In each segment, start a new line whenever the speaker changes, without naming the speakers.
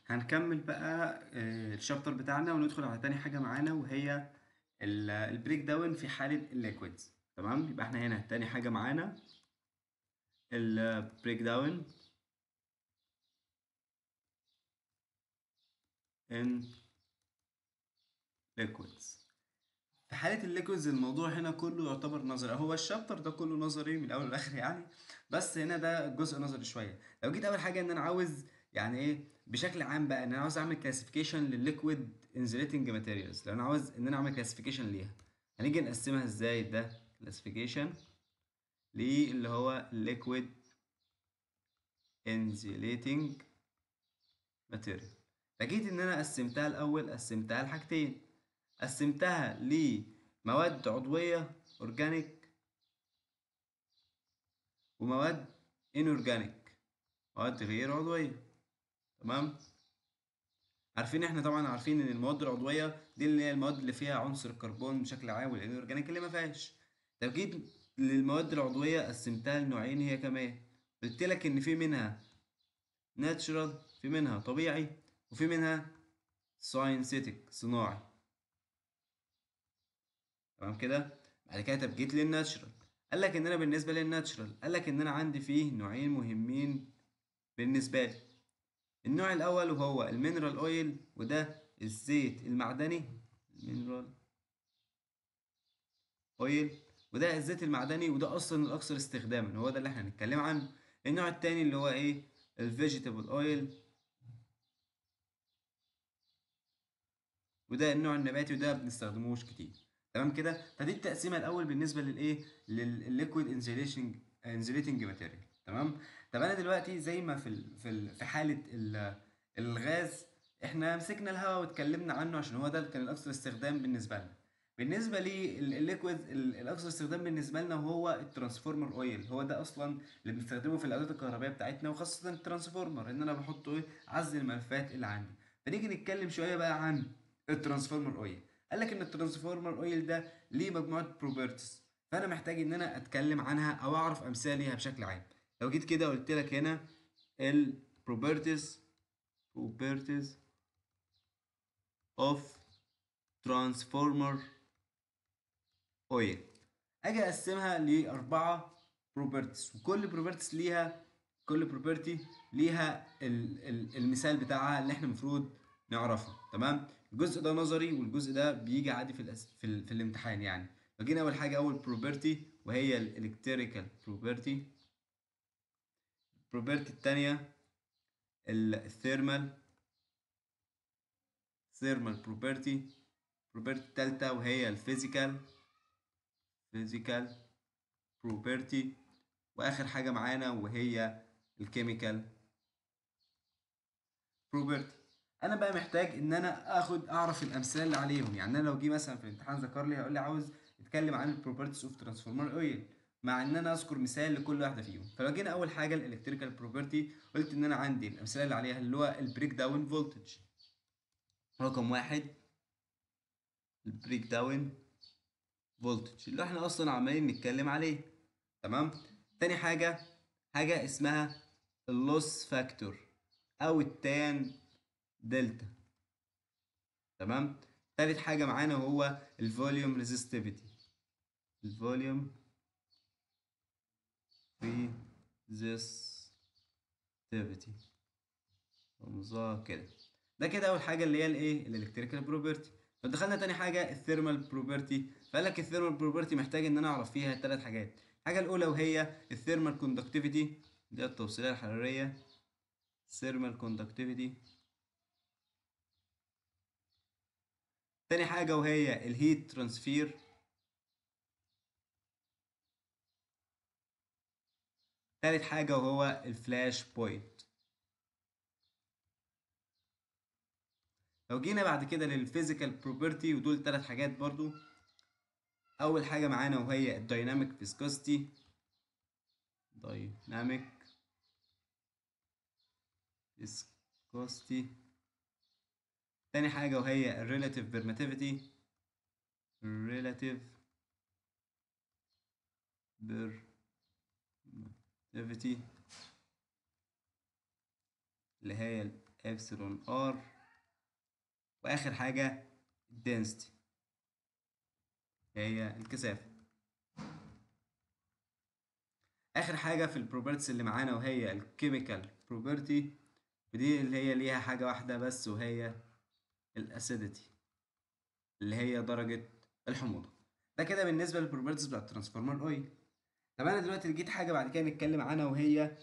هنكمل بقى ال chapter بتاعنا وندخل على تاني حاجة معانا، وهي ال breakdown في حالة ال liquids. تمام، يبقى احنا هنا تاني حاجة معانا ال breakdown in liquids. في حالة ال liquids الموضوع هنا كله يعتبر نظري، هو ال chapter ده كله نظري من الأول للآخر يعني، بس هنا ده جزء نظري شوية. لو جيت أول حاجة إن أنا عاوز يعني إيه بشكل عام بقى، إن أنا عاوز أعمل classification لل liquid insulating materials. لو أنا عاوز إن أنا أعمل classification ليها، هنيجي نقسمها إزاي؟ ده classification للي هو liquid insulating material. فجيت إن أنا قسمتها الأول، قسمتها لحاجتين، قسمتها لمواد عضوية organic ومواد inorganic، مواد غير عضوية. تمام، عارفين احنا طبعا عارفين ان المواد العضوية دي اللي هي المواد اللي فيها عنصر الكربون بشكل عام، وال inorganic اللي ما فيهاش. طب جيت للمواد العضوية قسمتها لنوعين هي كمان، قلت لك ان في منها natural، في منها طبيعي، وفي منها synthetic صناعي. تمام كده. بعد كده طب جيت لل natural، قال لك ان انا بالنسبة لل natural قال لك ان انا عندي فيه نوعين مهمين بالنسبة لي. النوع الاول وهو ال mineral oil، وده الزيت المعدني، ال mineral oil، وده الزيت المعدني، وده اصلا الاكثر استخداما، هو ده اللي احنا هنتكلم عنه. النوع التاني اللي هو ايه؟ ال vegetable oil، وده النوع النباتي، وده ما بنستخدموش كتير. تمام كده. فدي التقسيمه الاول بالنسبة للايه؟ للل liquid insulating material. تمام. طب انا دلوقتي زي ما في حاله الغاز احنا مسكنا الهواء واتكلمنا عنه عشان هو ده اللي كان الاكثر استخدام بالنسبة لنا. بالنسبة للل liquid الاكثر استخدام بالنسبة لنا هو ال transformer oil، هو ده اصلا اللي بنستخدمه في الادوات الكهربائية بتاعتنا، وخاصة ال transformer ان انا بحطه ايه؟ عزل الملفات اللي عندي. فنيجي نتكلم شوية بقى عن ال transformer oil. قال لك ان ال transformer oil ده ليه مجموعة properties، فانا محتاج ان انا اتكلم عنها او اعرف امثلة ليها بشكل عام. لو جيت كده قلت لك هنا ال properties of transformer oil، اجي اقسمها لاربعة properties، وكل properties ليها، كل property ليها المثال بتاعها اللي احنا المفروض نعرفه. تمام. الجزء ده نظري والجزء ده بيجي عادي في الامتحان يعني. لو جينا اول حاجة، اول property وهي ال electrical property. ال property الثانية ال thermal property. ال property الثالثة وهي ال physical property، واخر حاجة معانا وهي ال chemical property. انا بقى محتاج ان انا اخد اعرف الامثلة اللي عليهم. يعني انا لو جه مثلا في الامتحان ذكر لي هيقول لي عاوز اتكلم عن ال properties of transformer oil، مع ان انا اذكر مثال لكل واحدة فيهم. فلو جينا اول حاجة ال electrical property، قلت ان انا عندي الامثلة اللي عليها اللي هو ال breakdown voltage، رقم واحد ال breakdown voltage اللي احنا اصلا عمالين نتكلم عليه. تمام. تاني حاجة، حاجة اسمها ال loss factor او ال tan delta. تمام. تالت حاجة معانا هو ال volume resistivity، ال volume resistivity رمزها كده. ده كده اول حاجة اللي هي الايه؟ ال electrical property. فدخلنا تاني حاجة ال thermal property. فقال لك ال thermal property محتاج ان انا اعرف فيها ثلاث حاجات. الحاجة الاولى وهي ال thermal conductivity، دي التوصيليه الحرارية، thermal conductivity. تاني حاجة وهي ال heat transfer. تالت حاجة وهو ال flash point. لو جينا بعد كده لل physical property، ودول تلات حاجات برضو. أول حاجة معانا وهي ال dynamic viscosity، dynamic viscosity. تاني حاجة وهي ال relative permittivity، relative permittivity اللي هي ال epsilon R، واخر حاجة ال density هي الكثافة. اخر حاجة في ال properties اللي معانا وهي ال chemical property، ودي اللي هي ليها حاجة واحدة بس وهي ال acidity اللي هي درجه الحموضة. ده كده بالنسبة لل properties بتاع ال transformer oil. طب انا دلوقتي جيت حاجة بعد كده نتكلم عنها وهي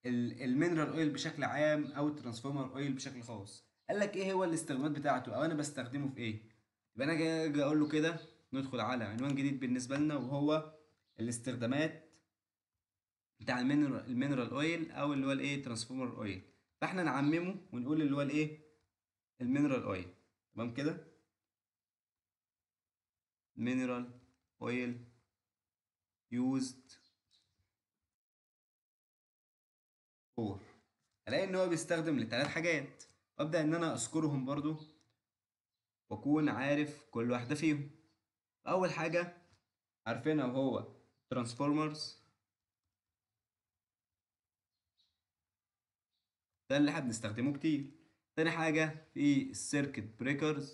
ال mineral oil بشكل عام او ال transformer oil بشكل خاص. قال لك ايه هو الاستخدامات بتاعته او انا بستخدمه في ايه. يبقى انا جاي اقول له كده، ندخل على عنوان جديد بالنسبة لنا وهو الاستخدامات بتاع ال mineral oil او اللي هو الايه transformer oil. فاحنا نعممه ونقول اللي هو الايه ال mineral oil. تمام كده، mineral oil used for. الاقي ان هو بيستخدم لثلاث حاجات، وابدا ان انا اذكرهم برضو واكون عارف كل واحدة فيهم. اول حاجة عارفينها وهو transformers، ده اللي احنا بنستخدمه كتير. تاني حاجة في ال circuit breakers،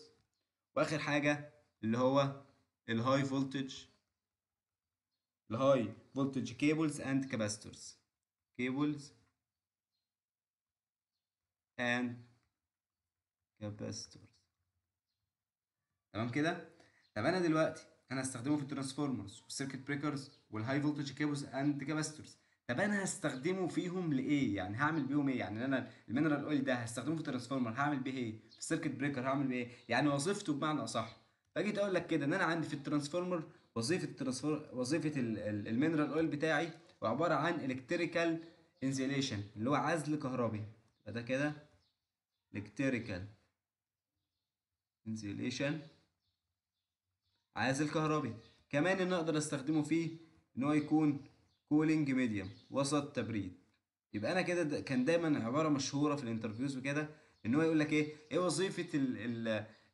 واخر حاجة اللي هو ال high voltage، ال high voltage cables and capacitors، cables and capacitors. تمام كده. طب انا دلوقتي انا هستخدمه في ال transformers وال circuit breakers وال high voltage cables and capacitors. طب انا هستخدمه فيهم لايه؟ يعني هعمل بيهم ايه؟ يعني انا ال mineral oil ده هستخدمه في ال transformer هعمل بيه ايه؟ في ال circuit breaker هعمل بيه ايه؟ يعني وظيفته بمعنى اصح. فجيت اقول لك كده ان انا عندي في ال transformer وظيفة ال transformer، وظيفة ال mineral oil بتاعي وعبارة عن electrical insulation اللي هو عزل كهربي. يبقى ده كده electrical insulation عازل كهربي. كمان ان اقدر استخدمه فيه ان هو يكون cooling medium وسط تبريد. يبقى انا كده كان دايما عبارة مشهورة في ال interviews وكده ان هو يقول لك ايه ايه وظيفة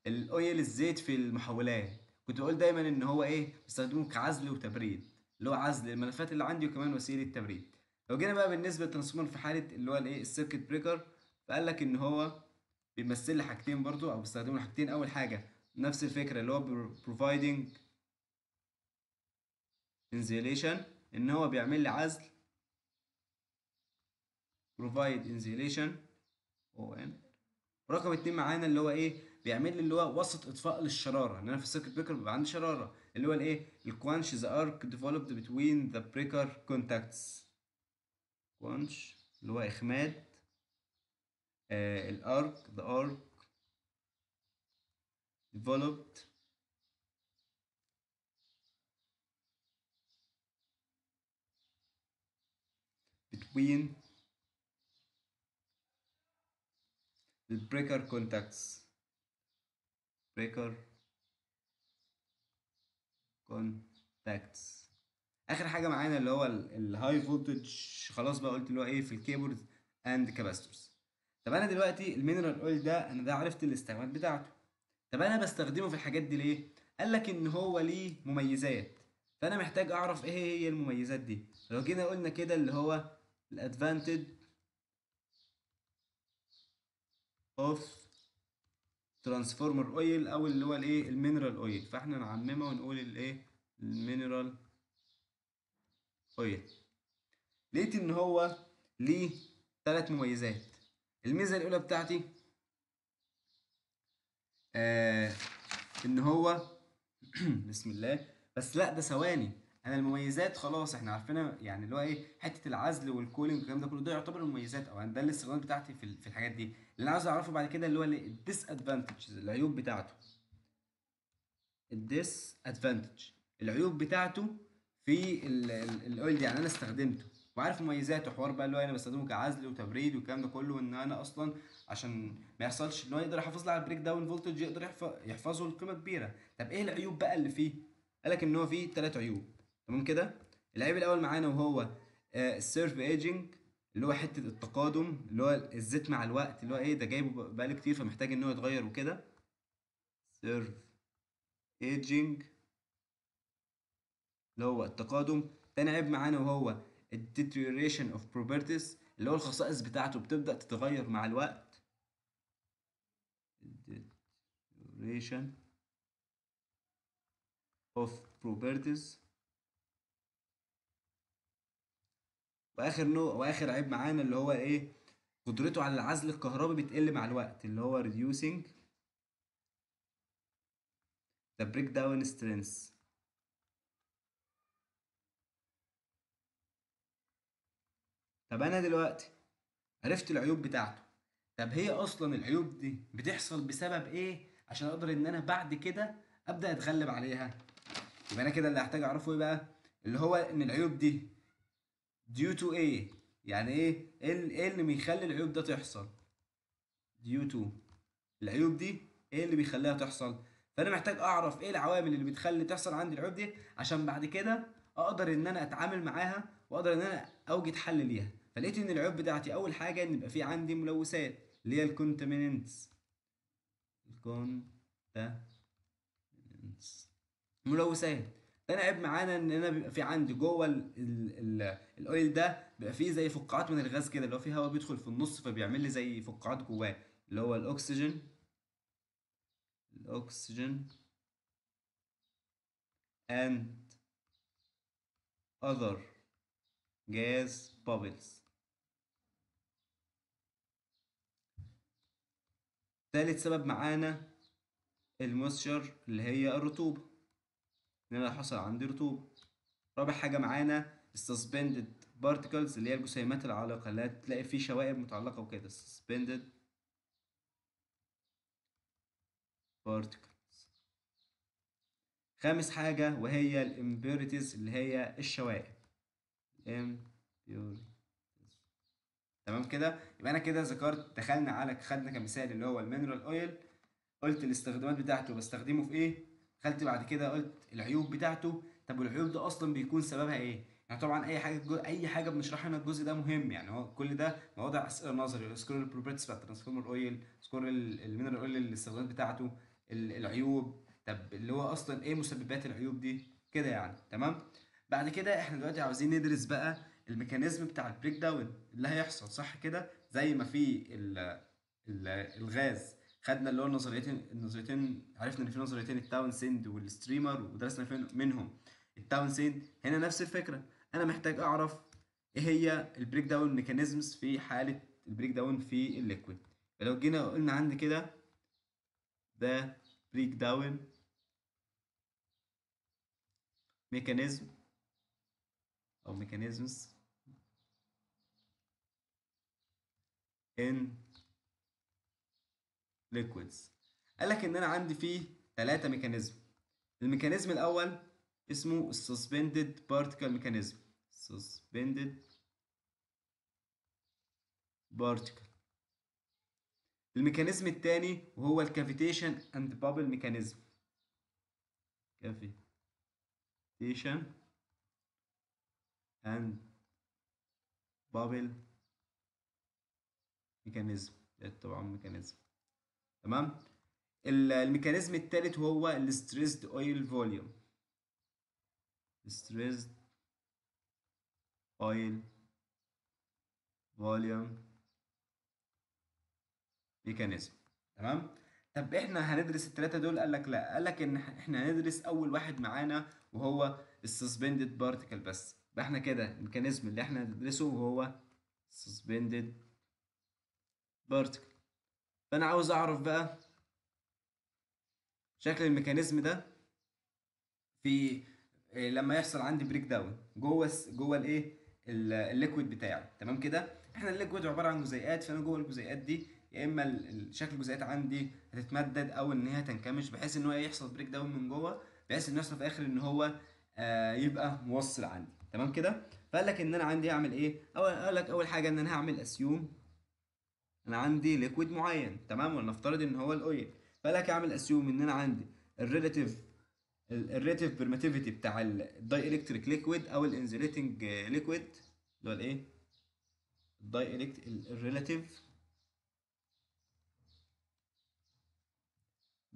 ال oil الزيت في المحولات. كنت بقول دايما ان هو ايه بستخدمه كعزل وتبريد، اللي هو عزل الملفات اللي عندي وكمان وسيلة تبريد. لو جينا بقى بالنسبة لل transformer في حاله اللي هو الايه ال circuit breaker، فقال لك ان هو بيمثل لي حاجتين برضو او بستخدمه لحاجتين. اول حاجة نفس الفكرة اللي هو providing insulation، ان هو بيعمل لي عزل، provide insulation او ان. رقم 2 معانا اللي هو ايه بيعمل لي اللي هو وسط اطفاء للشراره، ان انا في ال circuit breaker بيبقى عندي شراره اللي هو الايه ال quench the arc developed between the breaker contacts. quench اللي هو اخماد ال arc، the arc developed between the breaker contacts، breaker contacts. اخر حاجة معانا اللي هو ال high voltage، خلاص بقى قلت اللي هو ايه في ال cables and capacitors. طب انا دلوقتي ال mineral oil ده انا ده عرفت الاستخدامات بتاعته. طب انا بستخدمه في الحاجات دي ليه؟ قال لك ان هو ليه مميزات، فانا محتاج اعرف ايه هي المميزات دي. لو جينا قلنا كده اللي هو ال advantage of transformer oil او اللي هو الايه ال mineral oil، فاحنا نعممها ونقول الايه ال mineral oil. لقيت ان هو ليه 3 مميزات. الميزة الاولى بتاعتي ان هو بسم الله، بس لا ده ثواني، انا المميزات خلاص احنا عارفينها، يعني اللي هو ايه حتة العزل وال cooling والكلام ده كله ده يعتبر المميزات او ده الاستخدامات بتاعتي في الحاجات دي. اللي انا عاوز اعرفه بعد كده اللي هو ال disadvantages، العيوب بتاعته. ال disadvantage العيوب بتاعته في ال oil دي، يعني انا استخدمته وعارف مميزاته، حوار بقى اللي هو انا بستخدمه كعزل وتبريد والكلام ده كله، وان انا اصلا عشان ما يحصلش ان هو يقدر يحافظ لي على ال breakdown voltage، يقدر يحفظه لقيمة كبيرة. طب ايه العيوب بقى اللي فيه؟ قالك ان هو فيه 3 عيوب. تمام كده. العيب الاول معانا وهو ال self aging اللي هو حتة التقادم، اللي هو الزيت مع الوقت، اللي هو ايه ده جايبه بقاله كتير فمحتاج ان هو يتغير وكده. self aging اللي هو التقادم. تاني عيب معانا وهو ال deterioration of properties اللي هو الخصائص بتاعته بتبدأ تتغير مع الوقت. deterioration of properties. واخر نوع واخر عيب معانا اللي هو ايه؟ قدرته على العزل الكهربي بتقل مع الوقت، اللي هو reducing the breakdown strength. طب انا دلوقتي عرفت العيوب بتاعته، طب هي اصلا العيوب دي بتحصل بسبب ايه عشان اقدر ان انا بعد كده ابدا اتغلب عليها؟ يبقى انا كده اللي هحتاج اعرفه ايه بقى؟ اللي هو ان العيوب دي due to ايه؟ يعني ايه ايه اللي بيخلي العيوب ده تحصل؟ due to العيوب دي ايه اللي بيخليها تحصل؟ فانا محتاج اعرف ايه العوامل اللي بتخلي تحصل عندي العيوب دي عشان بعد كده اقدر ان انا اتعامل معاها واقدر ان انا اوجد حل ليها. فلقيت ان العيوب بتاعتي اول حاجة ان يبقى في عندي ملوثات اللي هي ال contaminants، ال contaminants ملوثات. تاني عيب معانا ان انا بيبقى في عندي جوه ال oil ده بيبقى فيه زي فقاعات من الغاز كده، اللي هو فيه هواء بيدخل في النص فبيعمل لي زي فقاعات جواه، اللي هو الاكسجين، الاكسجين and other gas bubbles. تالت سبب معانا ال moisture اللي هي الرطوبة، ان انا حصل عندي رطوبة. رابع حاجة معانا suspended particles اللي هي الجسيمات العالقة اللي هتلاقي فيه شوائب متعلقة وكده، suspended particles. خامس حاجة وهي ال impurities اللي هي الشوائب، impurities. تمام كده؟ يبقى انا كده ذكرت، دخلنا على خدنا كمثال اللي هو ال mineral oil، قلت الاستخدامات بتاعته بستخدمه في ايه، دخلت بعد كده قلت العيوب بتاعته. طب والعيوب ده اصلا بيكون سببها ايه؟ يعني طبعا اي حاجة بنشرحها هنا الجزء ده مهم، يعني هو كل ده مواضع اسئلة نظري، اذكر ال properties بتاع ال transformer oil، اذكر ال mineral oil الاستخدامات بتاعته، العيوب، طب اللي هو اصلا ايه مسببات العيوب دي كده يعني. تمام؟ بعد كده احنا دلوقتي عاوزين ندرس بقى ال mechanism بتاع ال breakdown اللي هيحصل، صح كده؟ زي ما في ال ال الغاز خدنا اللي هو النظريتين، عرفنا ان في نظريتين ال Townsend وال streamer، ودرسنا منهم ال Townsend. هنا نفس الفكرة، انا محتاج اعرف ايه هي ال breakdown mechanisms في حاله ال breakdown في ال liquid. فلو جينا قلنا عندي كده ده breakdown mechanism او mechanisms in liquids، قال لك ان انا عندي فيه 3 mechanism. ال mechanism الاول اسمه suspended particle mechanism، suspended particle. ال mechanism الثاني وهو ال cavitation and bubble mechanism، cavitation and bubble mechanism، طبعا mechanism. تمام؟ ال mechanism الثالث هو ال stressed oil volume، stressed oil volume mechanism. تمام؟ طب احنا هندرس الثلاثة دول؟ قال لك لا، قال لك ان احنا هندرس اول واحد معانا وهو ال suspended particle بس. يبقى احنا كده ال mechanism اللي احنا هندرسه وهو suspended particle. فانا عاوز اعرف بقى شكل ال mechanism ده في لما يحصل عندي breakdown جوه الايه ال liquid بتاعي. تمام كده؟ احنا ال liquid عبارة عن جزيئات، فانا جوه الجزيئات دي يا اما شكل الجزيئات عندي هتتمدد او ان هي تنكمش بحيث ان هو يحصل breakdown من جوه، بحيث ان يحصل في الاخر ان هو يبقى موصل عندي. تمام كده؟ فقال لك ان انا عندي اعمل ايه؟ قال لك اول حاجة ان انا هعمل assume انا عندي liquid معين، تمام، ولنفترض ان هو ال oil. فقال لك اعمل assume ان انا عندي ال relative permittivity بتاع ال dielectric liquid او ال insulating liquid اللي هو الايه ال dielect ال relative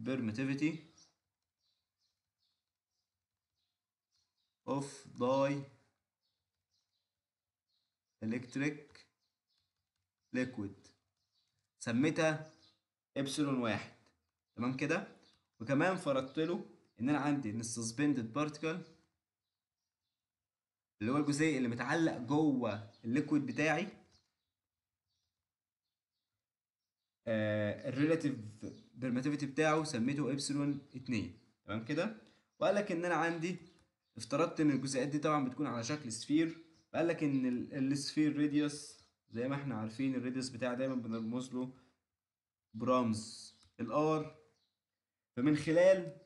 permittivity of dielectric liquid، سميتها ابسلون 1. تمام كده. وكمان فرضت له ان انا عندي ان ال suspended particle اللي هو الجزيء اللي متعلق جوه ال liquid بتاعي، ال relative permittivity بتاعه سميته ابسلون 2. تمام كده. وقال لك ان انا عندي افترضت ان الجزيئات دي طبعا بتكون على شكل sphere، فقال لك ان ال sphere radius زي ما احنا عارفين ال radius بتاعه دايما بنرمز له برمز ال R، فمن خلال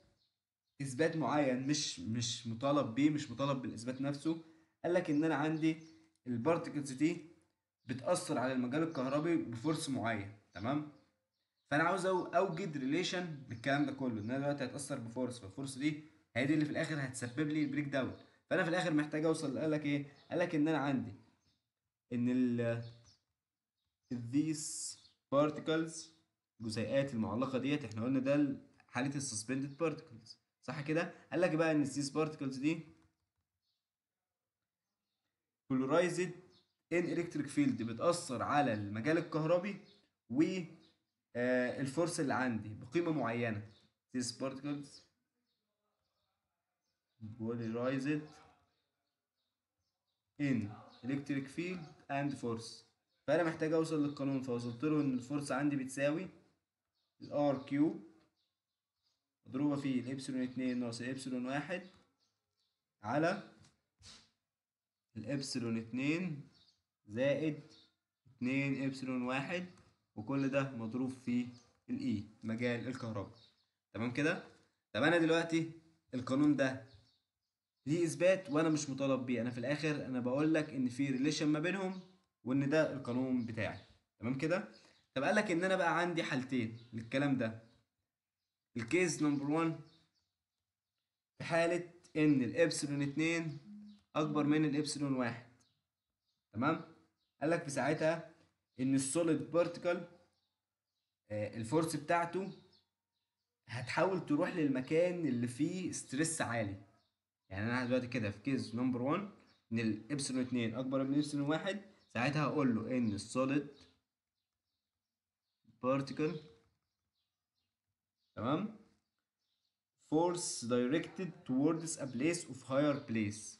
اثبات معين مش مطالب بيه، مش مطالب بالاثبات نفسه، قال لك ان انا عندي ال particles دي بتاثر على المجال الكهربي ب force معين. تمام. فانا عاوز اوجد relation للكلام ده كله، ان انا دلوقتي هتاثر ب force، فال force دي هي دي اللي في الاخر هتسبب لي ال breakdown. فانا في الاخر محتاج اوصل، قال لك ايه؟ قال لك ان انا عندي ان ال these particles الجزيئات المعلقة ديت، احنا قلنا ده حاله ال suspended particles صح كده. قال لك بقى ان these particles دي polarized in electric field، بتاثر على المجال الكهربي وال force اللي عندي بقيمة معينة. these particles polarized in electric field and force. فانا محتاج اوصل للقانون، فوصلت له ان ال force عندي بتساوي ال R cube مضروبة في الابسلون 2 ناقص الابسلون 1 على الابسلون 2 زائد 2 ابسلون 1، وكل ده مضروب في ال E مجال الكهرباء. تمام كده. طب انا دلوقتي القانون ده ليه اثبات وانا مش مطالب بيه، انا في الاخر انا بقول لك ان في relation ما بينهم وان ده القانون بتاعي. تمام كده. طب قال لك ان انا بقى عندي حالتين للكلام ده. ال case number 1 في حالة ان الابسلون 2 اكبر من الابسلون 1. تمام. قال لك في ساعتها ان ال solid particle ال force بتاعته هتحاول تروح للمكان اللي فيه stress عالي. يعني انا دلوقتي كده في case number 1 ان الابسلون 2 اكبر من الابسلون 1، ساعتها هقول له ان ال solid particle تمام force directed towards a place of higher place،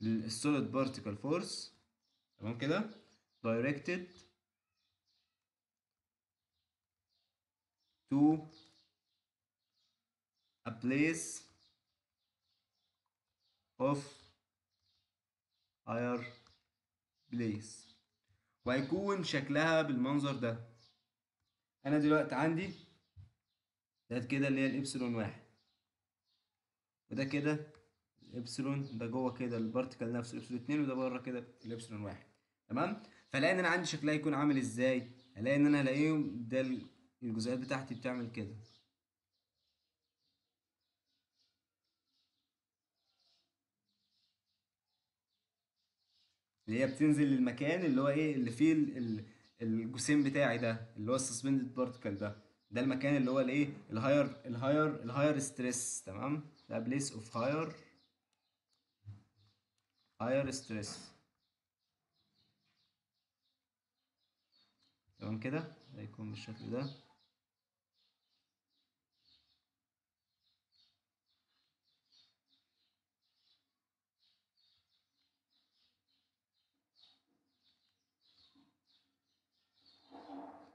ال solid particle force تمام كده directed to a place of higher place، وهيكون شكلها بالمنظر ده. انا دلوقتي عندي ده كده اللي هي الابسلون 1، وده كده الابسلون ده جوه كده ال particle نفسه الابسلون 2، وده بره كده الابسلون 1. تمام. فلاقي ان انا عندي شكلها يكون عامل ازاي؟ هلاقي ان انا هلاقيهم ده الجزيئات بتاعتي بتعمل كده، اللي هي بتنزل للمكان اللي هو ايه اللي فيه الجسيم بتاعي ده اللي هو ال suspended particle ده، ده المكان اللي هو الايه ال higher ال higher ال higher stress. تمام. ده place of higher stress. تمام كده، هيكون بالشكل ده.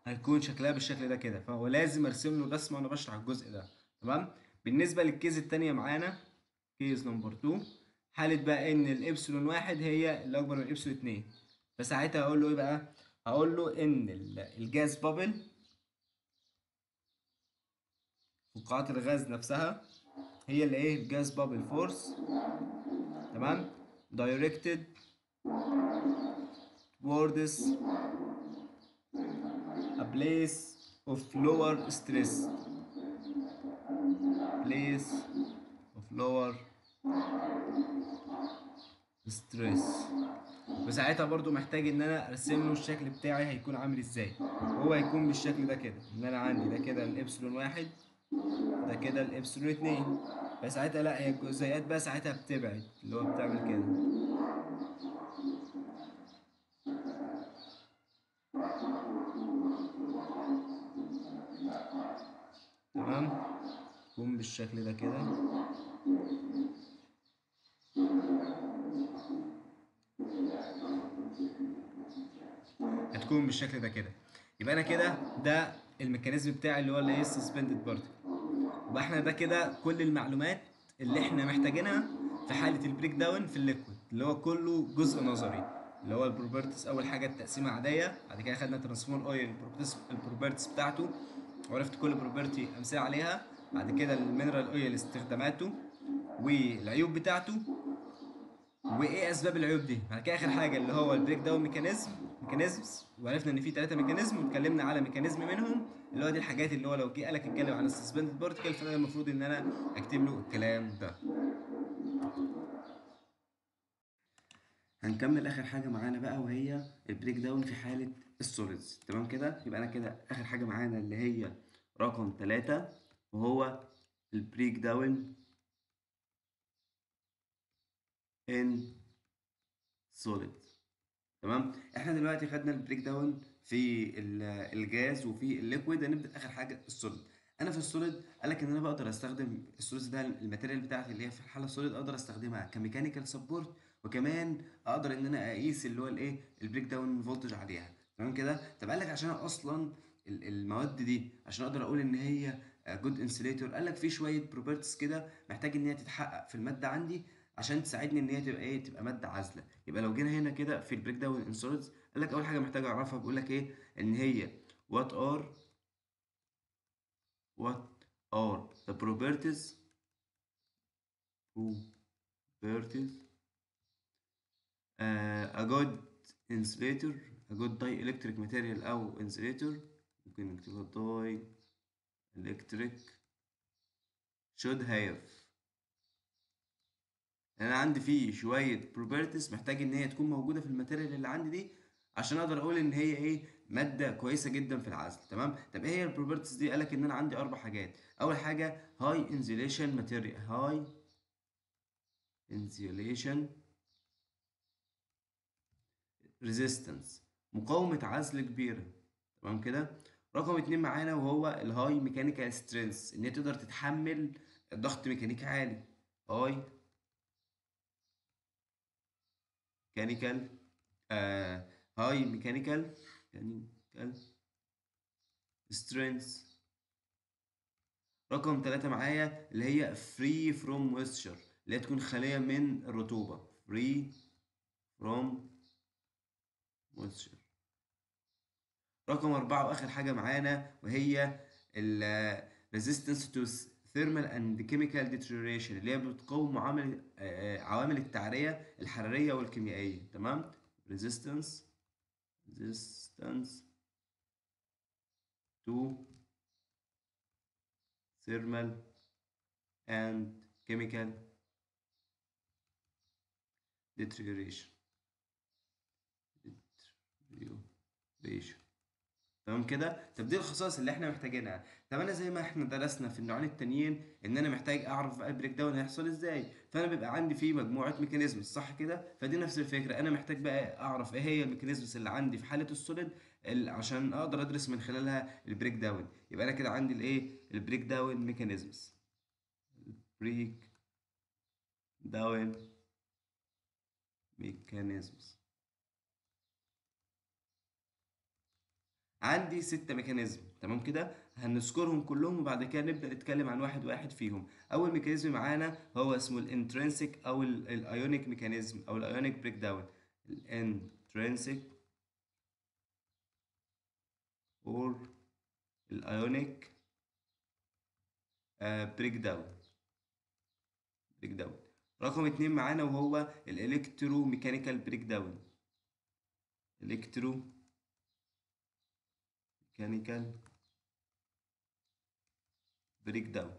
هيكون شكلها بالشكل ده كده، فهو لازم ارسم له الرسمة وانا بشرح الجزء ده. تمام. بالنسبة لل case الثانية معانا case number 2، حاله بقى ان الابسلون 1 هي اللي اكبر من الابسلون 2، فساعتها هقول له ايه بقى؟ هقول له ان ال gas bubble فقاعات الغاز نفسها هي اللي ايه ال gas bubble force تمام directed towards a place of lower stress، place of lower stress. وساعتها برضو محتاج ان انا ارسم له الشكل بتاعي هيكون عامل ازاي. هو هيكون بالشكل ده كده، ان انا عندي ده كده الابسلون 1، ده كده الابسلون 2، فساعتها لا هي الجزيئات بقى ساعتها بتبعد اللي هو بتعمل كده. تمام، تكون بالشكل ده كده. هتكون بالشكل ده كده. يبقى انا كده ده ال mechanism بتاعي اللي هو الايه suspended particle. يبقى احنا ده كده كل المعلومات اللي احنا محتاجينها في حاله ال breakdown في ال liquid، اللي هو كله جزء نظري، اللي هو ال properties. اول حاجة التقسيمه عادية، بعد كده خدنا transformer oil ال properties بتاعته وعرفت كل property امثلة عليها، بعد كده ال mineral oil استخداماته والعيوب بتاعته وايه اسباب العيوب دي، بعد كده اخر حاجة اللي هو ال breakdown mechanisms، وعرفنا ان في 3 mechanism واتكلمنا على mechanism منهم اللي هو دي الحاجات اللي هو لو جه قالك اتكلم عن ال suspended particle فانا المفروض ان انا اكتب له الكلام ده. هنكمل اخر حاجة معانا بقى وهي ال breakdown في حاله ال solids. تمام كده، يبقى انا كده اخر حاجة معانا اللي هي رقم 3 وهو ال breakdown in solid. تمام، احنا دلوقتي خدنا ال breakdown في الجاز وفي ال liquid، هنبدا اخر حاجة ال solid. انا في ال solid قال لك ان انا بقدر استخدم ال solid ده، ال material بتاعتي اللي هي في الحالة ال solid اقدر استخدمها ك mechanical support، وكمان اقدر ان انا اقيس اللي هو الايه ال breakdown voltage عليها. تمام كده. طب قال لك عشان اصلا المواد دي عشان اقدر اقول ان هي good insulator، قال لك في شوية properties كده محتاج ان هي تتحقق في المادة عندي عشان تساعدني ان هي تبقى ايه، تبقى مادة عازله. يبقى لو جينا هنا كده في ال breakdown in solids قال لك اول حاجة محتاج اعرفها بيقول لك ايه، ان هي what are the properties a good insulator, a good dielectric material او insulator، ممكن نكتبها dielectric should have. انا عندي فيه شوية properties محتاج ان هي تكون موجودة في ال material اللي عندي دي عشان اقدر اقول ان هي ايه، مادة كويسة جدا في العزل. تمام. طب ايه هي ال properties دي؟ قالك ان انا عندي 4 حاجات. اول حاجة high insulation material، high insulation resistance، مقاومة عزل كبيرة. تمام كده. رقم 2 معانا وهو ال high mechanical strength، ان هي تقدر تتحمل ضغط ميكانيكي عالي، high mechanical high mechanical strength. رقم 3 معايا اللي هي free from moisture، اللي هي تكون خالية من الرطوبة، free from moisture. رقم 4 واخر حاجة معانا وهي ال resistance to thermal and chemical deterioration، اللي هي بتقاوم عوامل التعرية الحرارية والكيميائية. تمام. resistance to thermal and chemical deterioration. تمام كده. طب دي الخصائص اللي احنا محتاجينها. طب انا زي ما احنا درسنا في النوعين التانيين ان انا محتاج اعرف بقى ال breakdown هيحصل ازاي، فانا بيبقى عندي فيه مجموعة mechanisms، صح كده؟ فدي نفس الفكرة، انا محتاج بقى اعرف ايه هي ال mechanisms اللي عندي في حاله ال solid عشان اقدر ادرس من خلالها ال breakdown. يبقى انا كده عندي الايه، ال breakdown mechanisms، breakdown mechanisms. عندي 6 mechanism. تمام كده، هنذكرهم كلهم وبعد كده نبدا نتكلم عن واحد واحد فيهم. اول mechanism معانا هو اسمه ال intrinsic او ال ionic mechanism او ال ionic breakdown. ال intrinsic or ال ionic breakdown. رقم 2 معانا وهو ال electromechanical breakdown، electromechanical breakdown.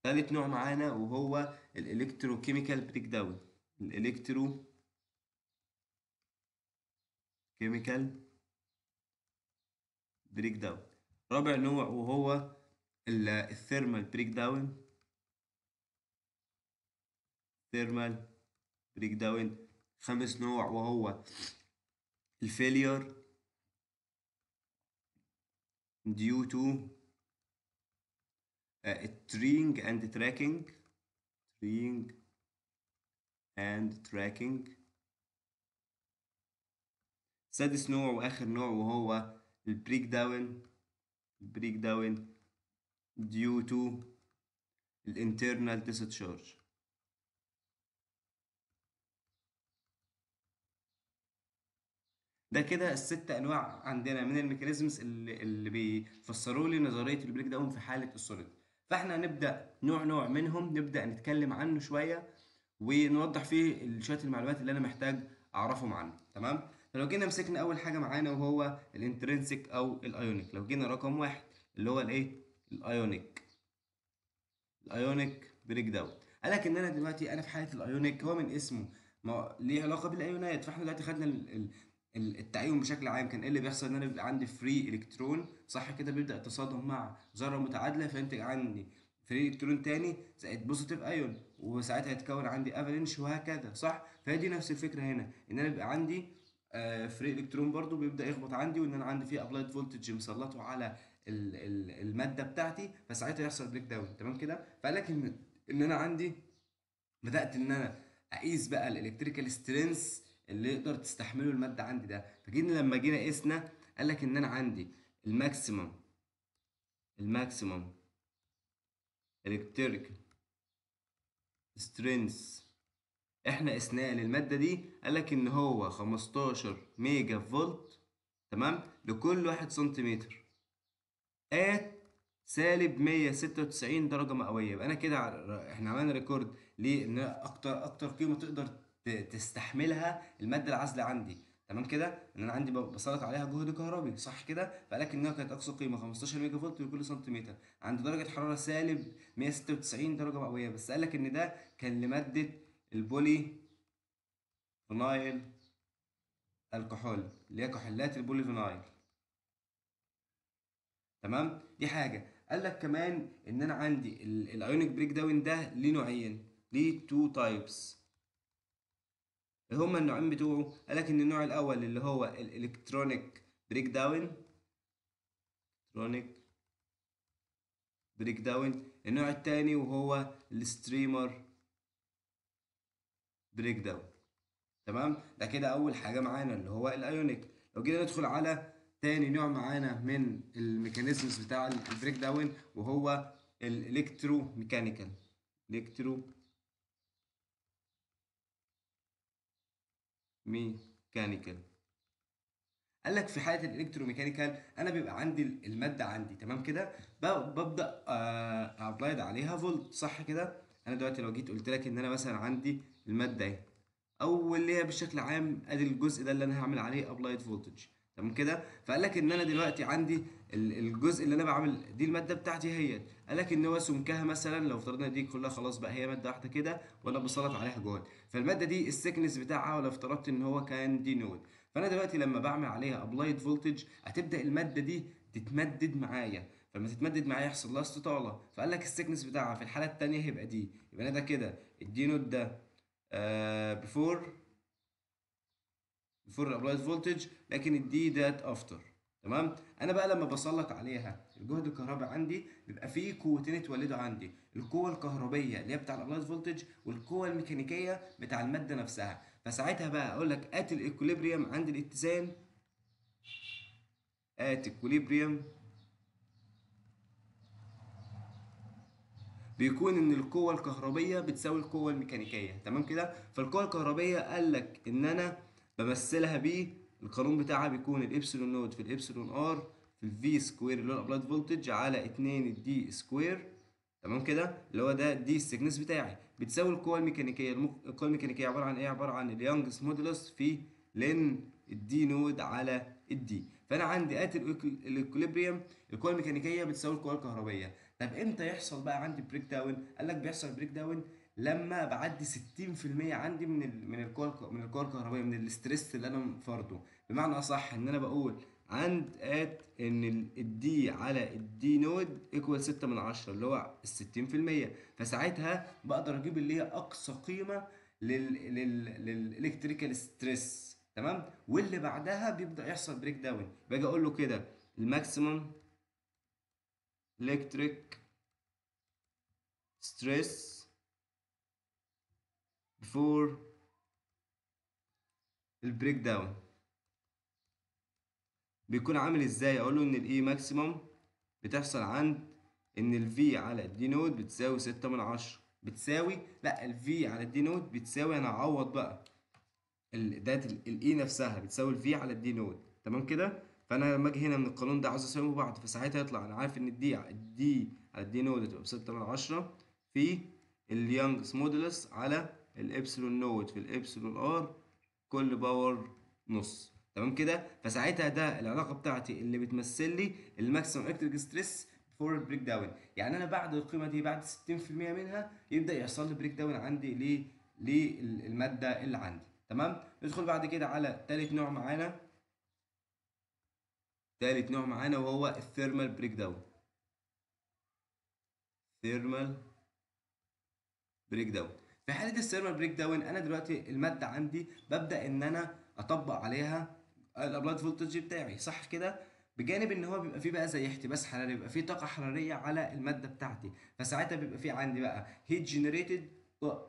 ثالث نوع معانا وهو ال electrochemical breakdown، ال electrochemical breakdown. رابع نوع وهو ال thermal breakdown، thermal breakdown. خامس نوع وهو ال failure due to ال tearing and tracking، tearing and tracking. سادس نوع واخر نوع وهو ال breakdown، ال breakdown due to ال internal discharge. ده كده الست انواع عندنا من ال mechanisms اللي بيفسروا لي نظرية ال breakdown في حاله ال solid. فاحنا هنبدا نوع نوع منهم، نبدا نتكلم عنه شوية ونوضح فيه شوية المعلومات اللي انا محتاج اعرفهم عنه. تمام. فلو جينا مسكنا اول حاجة معانا وهو ال intrinsic او ال ionic. لو جينا رقم واحد اللي هو الايه؟ ال ionic، ال ionic breakdown. قال لك ان انا دلوقتي انا في حاله ال ionic، هو من اسمه ما ليه علاقة بالايونات. فاحنا دلوقتي خدنا التأين بشكل عام. كان ايه اللي بيحصل؟ ان انا بيبقى عندي free electron، صح كده، بيبدا يتصادم مع ذره متعادله فينتج عندي free electron تاني زائد positive ion، وساعتها يتكون عندي avalanche وهكذا، صح؟ فهي دي نفس الفكرة هنا، ان انا بيبقى عندي free electron برضو بيبدا يخبط عندي، وان انا عندي فيه applied voltage مسلطه على المادة بتاعتي، فساعتها يحصل breakdown. تمام كده. فقال لك ان انا عندي بدات ان انا اقيس بقى ال electrical strength اللي يقدر تستحمله المادة عندي ده. فجينا لما جينا قسنا قال لك ان انا عندي ال maximum، ال maximum electrical strength احنا قسناه للمادة دي، قال لك ان هو 15 ميجا فولت، تمام، لكل 1 سنتيمتر at سالب 196 درجه مئوية. يبقى انا كده احنا عملنا record لان اكتر قيمة تقدر تستحملها المادة العازله عندي. تمام كده، ان انا عندي بسلط عليها جهد كهربي، صح كده. فقال لك انها كانت اقصى قيمة 15 ميجا فولت لكل سنتيمتر عند درجه حرارة سالب 196 درجه مئوية. بس قال لك ان ده كان لمادة ال polyvinyl alcohol اللي هي كحولات ال polyvinyl. تمام، دي حاجة. قال لك كمان ان انا عندي ال ionic breakdown ده ليه نوعين، ليه two types. هما النوعين بتوعه؟ قال لك ان النوع الاول اللي هو ال electronic breakdown، electronic breakdown. النوع الثاني وهو ال streamer breakdown. تمام، ده كده اول حاجة معانا اللي هو ال ionic. لو جينا ندخل على تاني نوع معانا من ال mechanisms بتاع ال breakdown وهو ال electromechanical، electromechanical. قال لك في حاله ال electromechanical انا بيبقى عندي المادة عندي، تمام كده، ببدا applied عليها فولت، صح كده. انا دلوقتي لو جيت قلت لك ان انا مثلا عندي المادة اهي، او اللي هي بشكل عام ادي الجزء ده اللي انا هعمل عليه applied voltage، تمام كده. فقال لك ان انا دلوقتي عندي الجزء اللي انا بعمل دي المادة بتاعتي اهيت، قال لك ان هو سمكها مثلا لو افترضنا دي كلها خلاص بقى هي مادة واحدة كده وانا بسلط عليها جهد، فالماده دي ال thickness بتاعها ولو افترضت ان هو كان d nought، فانا دلوقتي لما بعمل عليها applied voltage هتبدا المادة دي تتمدد معايا، فلما تتمدد معايا يحصل لها استطاله. فقال لك ال thickness بتاعها في الحالة الثانية هيبقى d، يبقى انا ده كده ال d nought ده before ال applied voltage، لكن ال d دات after. تمام. انا بقى لما بسلط عليها الجهد الكهربي عندي بيبقى فيه قوتين اتولدوا عندي، القوة الكهربيه اللي هي بتاع ال applied voltage والقوه الميكانيكية بتاع المادة نفسها. فساعتها بقى اقول لك at ال equilibrium عند الاتزان، at equilibrium بيكون ان القوة الكهربيه بتساوي القوة الميكانيكية. تمام كده. فالقوه الكهربيه قال لك ان انا بمثلها بيه القانون بتاعها بيكون ال epsilon nought في ال epsilon r في ال V square اللي هو ال applied voltage على 2 ال d square. تمام كده، اللي هو ده d ال thickness بتاعي بتساوي القوة الميكانيكية. القوة الميكانيكية عبارة عن ايه؟ عبارة عن ال Young's modulus في ln ال d nought على ال d. فانا عندي at ال equilibrium القوة الميكانيكية بتساوي القوة الكهربيه. طب امتى يحصل بقى عندي breakdown؟ قال لك بيحصل breakdown لما بعدي 60% عندي من القوة الكهربائية، من ال stress اللي انا فرضه. بمعنى اصح ان انا بقول عند at ان ال d على ال d nought equal 6/10 اللي هو ال 60%، فساعتها بقدر اجيب اللي هي اقصى قيمة لل electrical stress. تمام. واللي بعدها بيبدا يحصل breakdown. باجي اقول له كده ال maximum electric stress before ال breakdown بيكون عامل ازاي؟ اقول له ان ال E maximum بتحصل عند ان ال V على ال D nought بتساوي 6/10، بتساوي لا ال V على ال D nought بتساوي، انا هعوض بقى دات ال E نفسها بتساوي ال V على ال D nought، تمام كده. فانا لما اجي هنا من القانون ده عاوز اساويهم ببعض، فساعتها يطلع انا عارف ان ال D على ال D nought هتبقى ب6/10 في ال Young's modulus على ال epsilon nought في ال epsilon r كل power نص، تمام كده. فساعتها ده العلاقة بتاعتي اللي بتمثل لي ال maximum electric stress before ال breakdown. يعني انا بعد القيمة دي بعد 60% منها يبدا يحصل لي breakdown عندي للمادة اللي عندي، تمام. ندخل بعد كده على ثالث نوع معانا، ثالث نوع معانا وهو ال thermal breakdown. thermal breakdown في حاله ال thermal breakdown انا دلوقتي المادة عندي ببدا ان انا اطبق عليها ال applied voltage بتاعي، صح كده؟ بجانب ان هو بيبقى فيه بقى زي احتباس حراري، بيبقى فيه طاقة حرارية على المادة بتاعتي، فساعتها بيبقى فيه عندي بقى heat generated،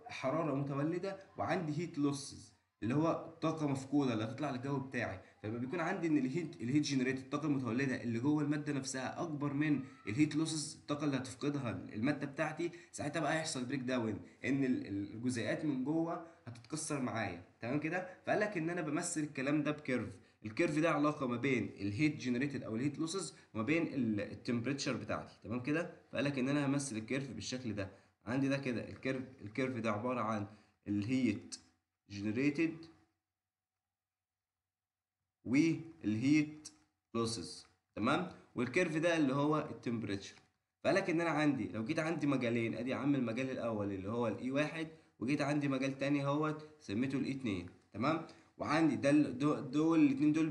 حرارة متولدة، وعندي heat losses اللي هو طاقة مفقودة اللي هتطلع للجو بتاعي. فلما بيكون عندي ان ال heat generated الطاقة المتولده اللي جوه المادة نفسها اكبر من ال heat losses الطاقة اللي هتفقدها المادة بتاعتي، ساعتها بقى هيحصل breakdown، ان الجزيئات من جوه هتتكسر معايا، تمام كده. فقال لك ان انا بمثل الكلام ده ب curve، ال curve ده علاقة ما بين ال heat generated او ال heat losses وما بين ال temperature بتاعتي، تمام كده. فقال لك ان انا همثل ال curve بالشكل ده، عندي ده كده ال curve، ال curve ده عبارة عن ال heat generated وال heat losses، تمام، وال curve ده اللي هو ال temperature. فقال لك ان انا عندي لو جيت عندي مجالين، ادي عم المجال الاول اللي هو ال E 1، وجيت عندي مجال تاني اهوت سميته ال E 2، تمام، وعندي ده دول الاثنين دول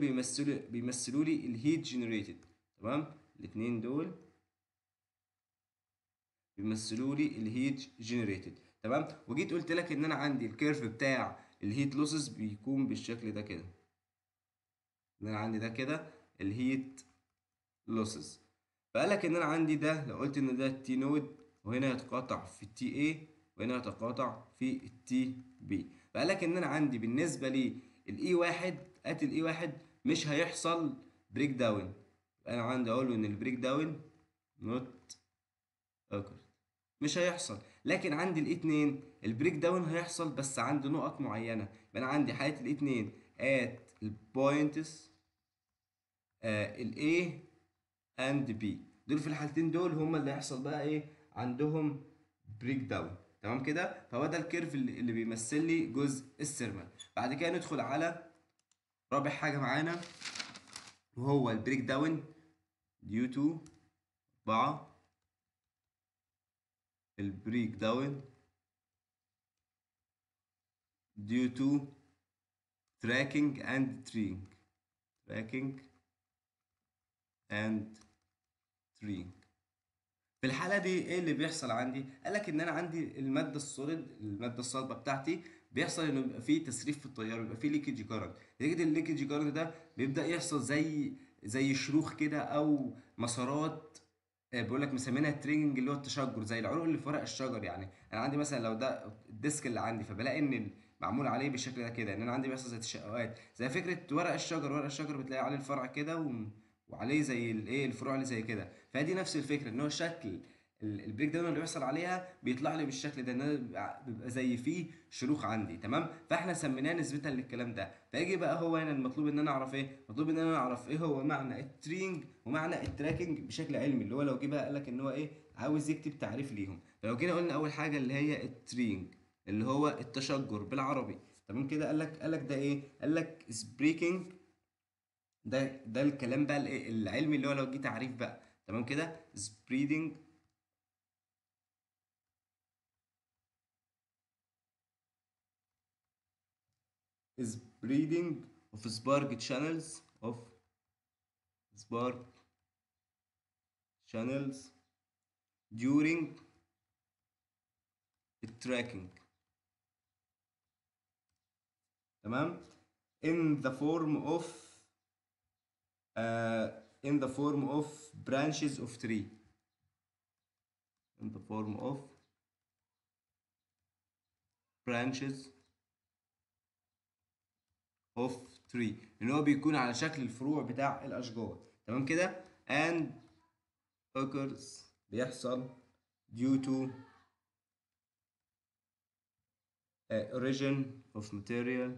بيمثلوا لي ال heat generated، تمام، الاثنين دول بيمثلوا لي ال heat generated، تمام. وجيت قلت لك ان انا عندي ال curve بتاع ال heat losses بيكون بالشكل ده كده، ان انا عندي ده كده ال heat losses. فقال لك ان انا عندي ده لو قلت ان ده ال T nought، وهنا يتقاطع في ال T A، وهنا يتقاطع في ال T B. فقال لك ان انا عندي بالنسبة لي ال E 1 at ال E 1 مش هيحصل breakdown، انا عندي اقول له ان ال breakdown not occurred مش هيحصل، لكن عندي ال E 2 ال breakdown هيحصل بس عند نقط معينة. يبقى انا عندي حاله ال E 2 at ال points ال A and B، دول في الحالتين دول هما اللي هيحصل بقى ايه عندهم breakdown، تمام كده. فهو ده ال curve اللي بيمثل لي جزء ال thermal. بعد كده ندخل على رابع حاجة معانا وهو ال breakdown due to 4، ال breakdown due to tracking and treeing، tracking and treeing. في الحالة دي ايه اللي بيحصل عندي؟ قال لك ان انا عندي المادة ال solid، المادة الصلبة بتاعتي بيحصل انه بيبقى فيه تسريب في التيار، بيبقى فيه leakage current. نتيجة ال leakage current ده بيبدأ يحصل زي شروخ كده او مسارات، بيقول لك مسمينها treeing اللي هو التشجر، زي العروق اللي في ورق الشجر. يعني انا عندي مثلا لو ده ال desk اللي عندي، فبلاقي ان معمول عليه بالشكل ده كده، ان انا عندي بيحصل زي تشققات زي فكرة ورق الشجر. ورق الشجر بتلاقي عليه الفرع كده وعليه زي الايه الفروع اللي زي كده. فدي نفس الفكرة، ان هو شكل ال breakdown اللي بيحصل عليها بيطلع لي بالشكل ده، ان انا بيبقى زي فيه شروخ عندي، تمام. فاحنا سميناه نسبه للكلام ده. فيجي بقى هو هنا المطلوب ان انا اعرف ايه؟ مطلوب ان انا اعرف ايه هو معنى ال treeing ومعنى ال tracking بشكل علمي، اللي هو لو جه بقى قال لك ان هو ايه عاوز يكتب تعريف ليهم. فلو جينا قلنا اول حاجة اللي هي ال treeing اللي هو التشجر بالعربي، تمام كده. قال لك ده ايه؟ قال لك spreading، ده الكلام بقى العلمي اللي هو لو جه تعريف بقى، تمام كده. spreading spreading of spark channels of spark channels during tracking، تمام، in the form of in the form of branches of tree, in the form of branches of tree، اللي هو بيكون على شكل الفروع بتاع الاشجار. تمام كده. and occurs بيحصل due to origin of material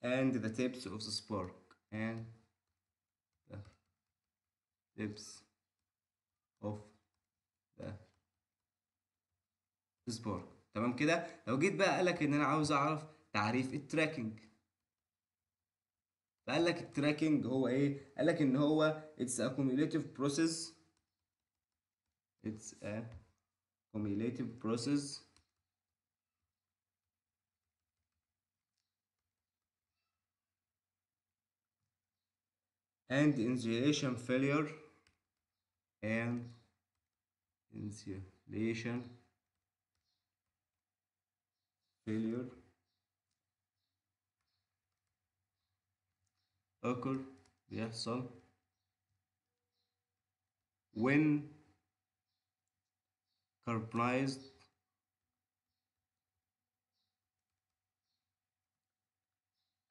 and the tips of the spark and the tips of the spark. تمام كده. لو جيت بقى قالك ان انا عاوز اعرف تعريف ال tracking، فقال لك ال tracking هو ايه؟ قال لك ان هو it's a cumulative process، it's a cumulative process and insulation failure and insulation failure occur بيحصل when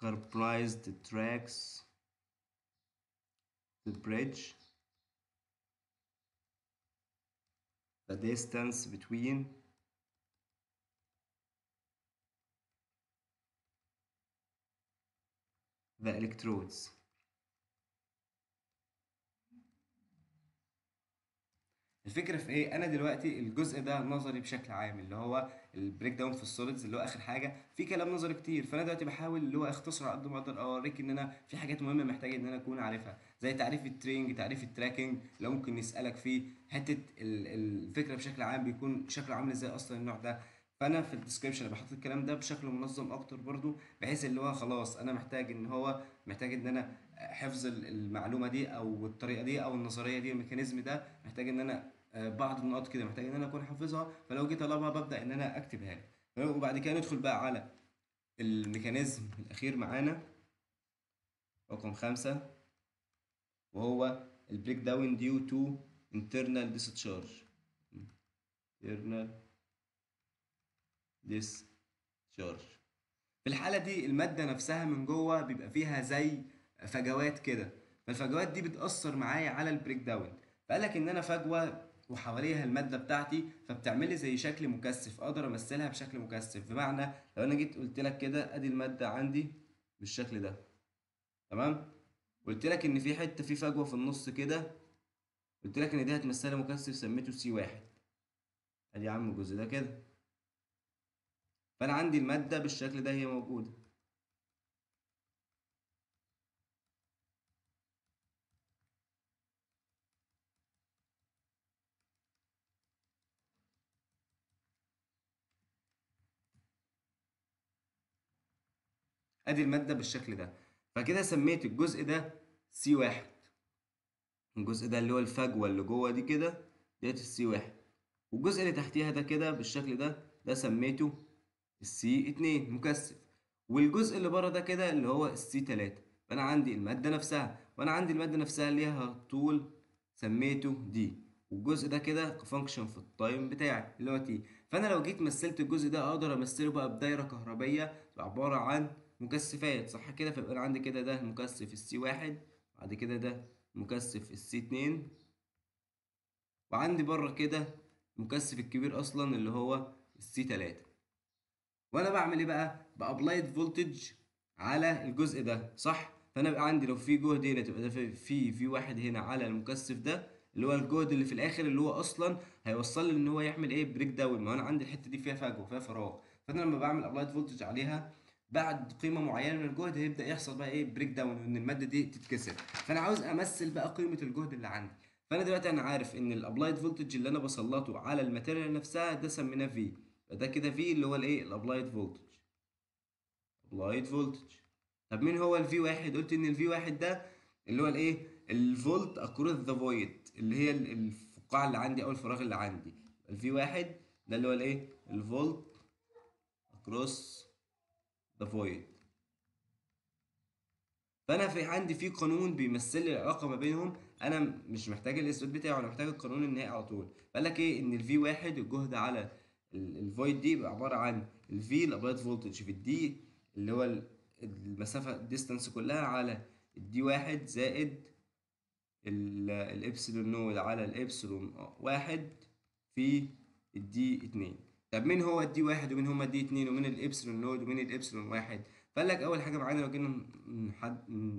carbonized tracks the bridge the distance between the electrodes. الفكرة في ايه؟ انا دلوقتي الجزء ده نظري بشكل عام، اللي هو ال breakdown في ال solids اللي هو اخر حاجة، في كلام نظري كتير، فانا دلوقتي بحاول اللي هو اختصر على قد ما اقدر، اوريك ان انا في حاجات مهمة محتاج ان انا اكون عارفها، زي تعريف ال tearing، تعريف ال tracking لو ممكن نسالك فيه، حتة الفكرة بشكل عام بيكون شكله عامل ازاي اصلا النوع ده. فانا في ال description بحط الكلام ده بشكل منظم اكتر برضو، بحيث اللي هو خلاص انا محتاج ان هو محتاج ان انا حفظ المعلومة دي او الطريقة دي او النظرية دي ال mechanism ده، محتاج ان انا بعض النقاط كده محتاج ان انا اكون حافظها، فلو جيت اطلبها ببدا ان انا اكتبها له. وبعد كده ندخل بقى على ال mechanism الاخير معانا رقم 5، وهو ال breakdown due to internal discharge. internal discharge في الحالة دي المادة نفسها من جوه بيبقى فيها زي فجوات كده، فالفجوات دي بتأثر معايا على ال breakdown. فقال لك ان انا فجوة وحواليها المادة بتاعتي، فبتعمل لي زي شكل مكثف، اقدر امثلها بشكل مكثف. بمعنى لو انا جيت قلت لك كده ادي المادة عندي بالشكل ده، تمام، قلت لك ان في حتة في فجوة في النص كده، قلت لك ان دي هتمثلها مكثف سميته C 1، ادي يا عم الجزء ده كده. فانا عندي المادة بالشكل ده هي موجودة، ادي المادة بالشكل ده، فكده سميت الجزء ده C 1، الجزء ده اللي هو الفجوة اللي جوه دي كده ديت ال C 1، والجزء اللي تحتيها ده كده بالشكل ده ده سميته ال C 2 مكثف، والجزء اللي بره ده كده اللي هو ال C 3. فانا عندي المادة نفسها، وانا عندي المادة نفسها ليها طول سميته d، والجزء ده كده function في ال time بتاعي اللي هو t. فانا لو جيت مثلت الجزء ده اقدر امثلة بقى بدايره كهربيه عبارة عن مكثفات، صح كده؟ فيبقى انا عندي كده ده مكثف ال C 1، بعد كده ده مكثف ال C 2، وعندي بره كده المكثف الكبير اصلا اللي هو ال C 3. وانا بعمل ايه بقى؟ ب applied voltage على الجزء ده، صح؟ فانا بقى عندي لو في جهد هنا تبقى ده في واحد هنا على المكثف ده اللي هو الجهد اللي في الاخر اللي هو اصلا هيوصل لي ان هو يعمل ايه؟ breakdown. ما انا عندي الحتة دي فيها فجوة فيها فراغ، فانا لما بعمل applied voltage عليها بعد قيمة معينة من الجهد هيبدا يحصل بقى ايه؟ breakdown، وان المادة دي تتكسر. فانا عاوز امثل بقى قيمة الجهد اللي عندي. فانا دلوقتي انا عارف ان ال applied voltage اللي انا بسلطه على ال material نفسها ده سميناه V، ده كده V اللي هو الايه؟ ال applied voltage. applied voltage. طب مين هو ال V 1؟ قلت ان ال V 1 ده اللي هو الايه؟ ال volt across the void اللي هي الفقاعه اللي عندي او الفراغ اللي عندي. ال V 1 ده اللي هو الايه؟ ال volt across the void. فانا في عندي في قانون بيمثل لي العلاقة ما بينهم، انا مش محتاج الاثبات بتاعه، انا محتاج القانون النهائي على طول. فقال لك ايه؟ ان ال V واحد الجهد على ال void دي بيبقى عبارة عن ال V ال applied voltage في ال d اللي هو المسافة ال distance كلها على ال d واحد زائد ال epsilon naught على الابسلون واحد في ال d اتنين. طب مين هو ال d واحد ومين هما ال d اتنين ومين ال epsilon naught ومين الابسلون واحد؟ فقال لك اول حاجة معانا لو جينا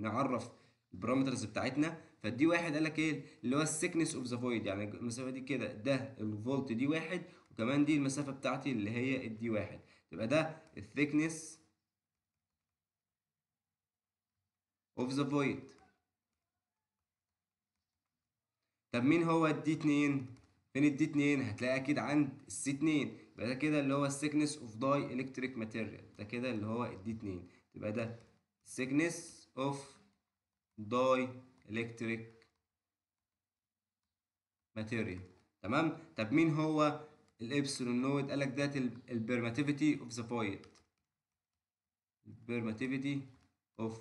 نعرف ال parameters بتاعتنا، فال d واحد قال لك ايه؟ اللي هو ال thickness of the void، يعني المسافة دي كده ده الفولت d واحد، وكمان دي المسافة بتاعتي اللي هي ال d واحد، يبقى ده ال thickness of the void. طب مين هو ال d 2؟ فين ال d 2؟ هتلاقي اكيد عند ال C 2، يبقى ده كده اللي هو ال thickness of dielectric material، ده كده اللي هو ال d 2، يبقى ده thickness of dielectric material. تمام. طب مين هو ال epsilon naught؟ قال لك ده ال permittivity of the void، ال permittivity of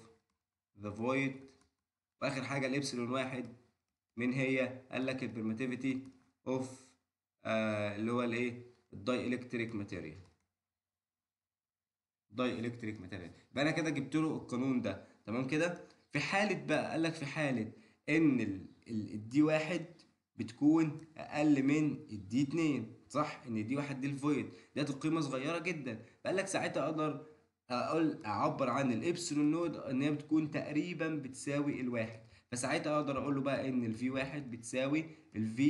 the void. واخر حاجة الابسلون واحد مين هي؟ قال لك ال permittivity of اللي هو الايه؟ ال dielectric material، dielectric material. يبقى انا كده جبت له القانون ده. تمام كده. في حاله بقى قال لك في حاله ان ال d واحد بتكون اقل من ال d 2، صح؟ ان d واحد دي ال void ديت القيمة صغيرة جدا، فقال لك ساعتها اقدر اقول اعبر عن ال epsilon naught ان هي بتكون تقريبا بتساوي الواحد، فساعتها اقدر اقول له بقى ان ال V واحد بتساوي ال V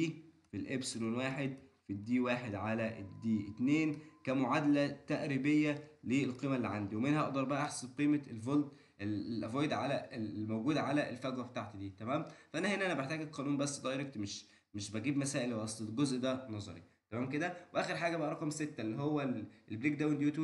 في الابسلون واحد في ال d واحد على ال d 2 كمعادله تقريبية للقيمة اللي عندي، ومنها اقدر بقى احسب قيمة الفولت ال void على الموجودة على الفجوة بتاعتي دي. تمام. فانا هنا انا بحتاج القانون بس direct، مش بجيب مسائل، اصل الجزء ده نظري. تمام كده. واخر حاجة بقى رقم 6 اللي هو ال breakdown due to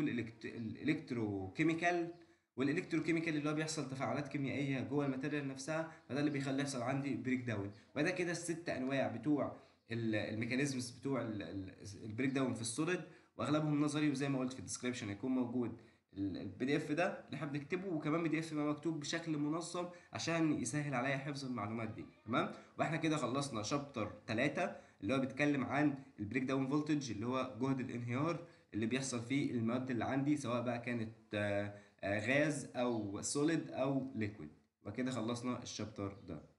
ال electrochemical، وال electrochemical اللي هو بيحصل تفاعلات كيميائية جوه ال material نفسها، فده اللي بيخلي يحصل عندي breakdown. وده كده الست انواع بتوع ال mechanisms بتوع ال breakdown في ال solid، واغلبهم نظري، وزي ما قلت في ال description هيكون موجود ال PDF ده اللي احنا بنكتبه، وكمان PDF ما مكتوب بشكل منظم عشان يسهل عليا حفظ المعلومات دي. تمام. واحنا كده خلصنا chapter 3 اللي هو بيتكلم عن ال breakdown voltage اللي هو جهد الانهيار اللي بيحصل فيه المواد اللي عندي، سواء بقى كانت غاز او solid او liquid. وكده خلصنا ال chapter ده.